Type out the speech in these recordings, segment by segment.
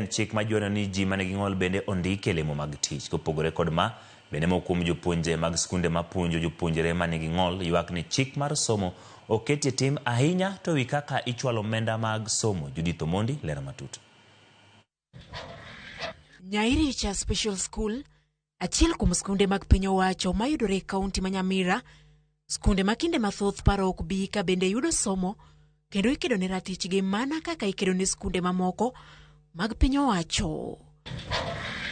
pend chik majiwo ni ji manigi ng'ol bende ondiki e lemo mag tich. Kopogore kod ma, bende moko kuom jopuonje mag skunde mapuonjo jopuonjre manigi ng'ol ywak ni chik mar somo oketie tim ahinya to wi kaka ichwalo omenda mag somo. Judith Omondi lero matut. Nyairicha Special School, achiel kuom skunde mag piny owacho mayudore e kaunti ma Nyamira, skunde ma kinde mathoth paro ok bi ka bende yudo somo kendo ikedo ne ratichgi mana kaka ikedo ne skunde mamoko mag piny owacho.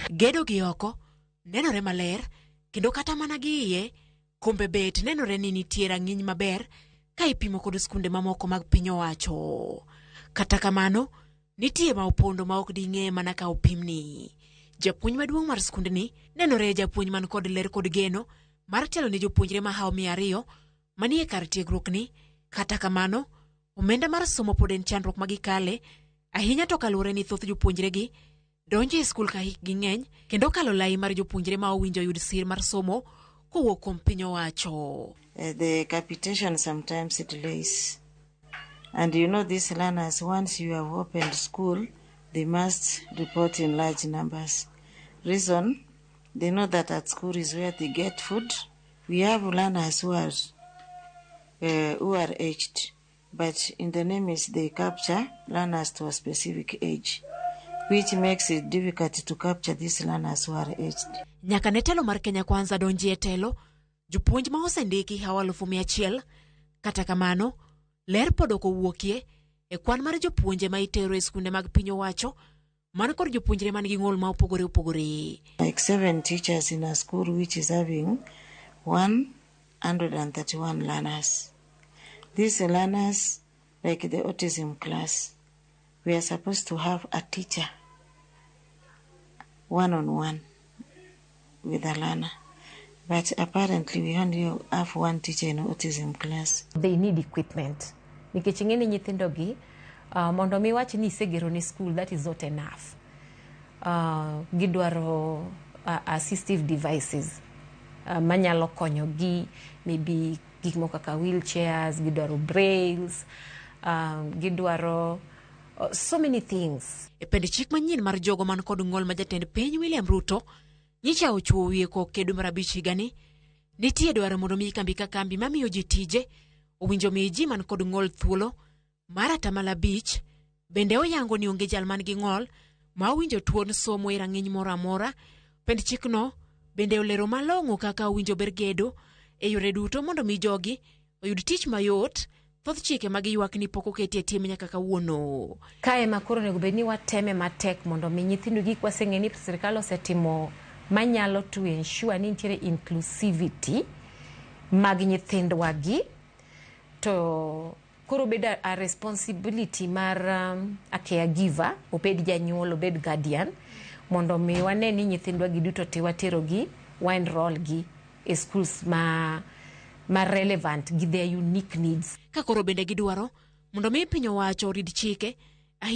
Gedo gi oko nenore maler kendo kata mana gi iye kombe bet nenore ni nitie rang'iny maber ka ipimo kod skunde mamoko mag piny owacho. Kata kamano, nitie ma opondo ma ok ding'e mana ka opimni. Japuonj maduong' mar skundni nenore japuonj man kod ler kod geno mar telo ne jopuonjre mahawo 200 manie kar tiegruokni. Kata kamano, omenda mar somo pod en chandruok ma gikale ahinya to kaluwore ni thoth jopuonjregi donjo e skul ka hikgi ng'eny kendo kalo lai mar jopuonjre ma owinjo yud sir mar somo kowuok kuom piny owacho. The capitation sometimes delays. And you know, these learners, once you have opened school, they must report in large numbers. Reason, they know that at school is where they get food. We have learners who are aged, but in the NEMIS they capture learners to a specific age, which makes it difficult to capture these learners who are aged. Nyaka ne telo mar Kenya Kwanza donji e telo, jopuonj ma osendiki hawo 100,000. Kata kamano, ler pod ok owuokie e kwan mar jopuonje ma itero e skunde mag piny owacho man kod jopuonjre man gi ng'ol ma opogore opogore. Like seven teachers in a school which is having 131 learners. These learners, like the autism class, we are supposed to have a teacher one on one with a learner. But apparently, we only have one teacher in autism class. They need equipment nikech ing'e ni nyithindo gi mondo mi wach ni isegero ne school, that is not enough. Gidwaro assistive devices manyalo konyogi, maybe gik moko kaka wheelchairs, gidwaro brails, gidwaro so many things. E pend chik manyien mar jogo man kod ng'ol ma jatend piny William Ruto nyicha ochuo wiye koke dwe mar 5 higani, nitie dwaro mondo mi kambi ka kambi mamiyo ji tije owinjo mi ji man kod ng'ol thuolo mar 5%. Bende oyango ni onge jal man gi ng'ol ma owinjo tuon somo e rang'iny moro amora. Pend chikno bende olero malong'o kaka owinjo ber gedo e yore duto mondo mi jogi oyud tich mayot. Thoth chike ma giywak ni pok oketi e tim nyaka kawuono. Kae ma koro onego bed ni wateme matek mondo mi nyithindo gi waseng'e ni sirikal osetimo manyalo to ensure ni nitiere inclusivity mag nyithindwa gi to koro bedo a responsibility mar a caregiver, obed janyuol, obed guardian, mondo mi wane ni nyithindwa gi duto te watero gi, wa enroll gi e schools ma relevant gi their unique needs. Ka koro bende gidwaro mondo mi piny owacho orid chike ahinya.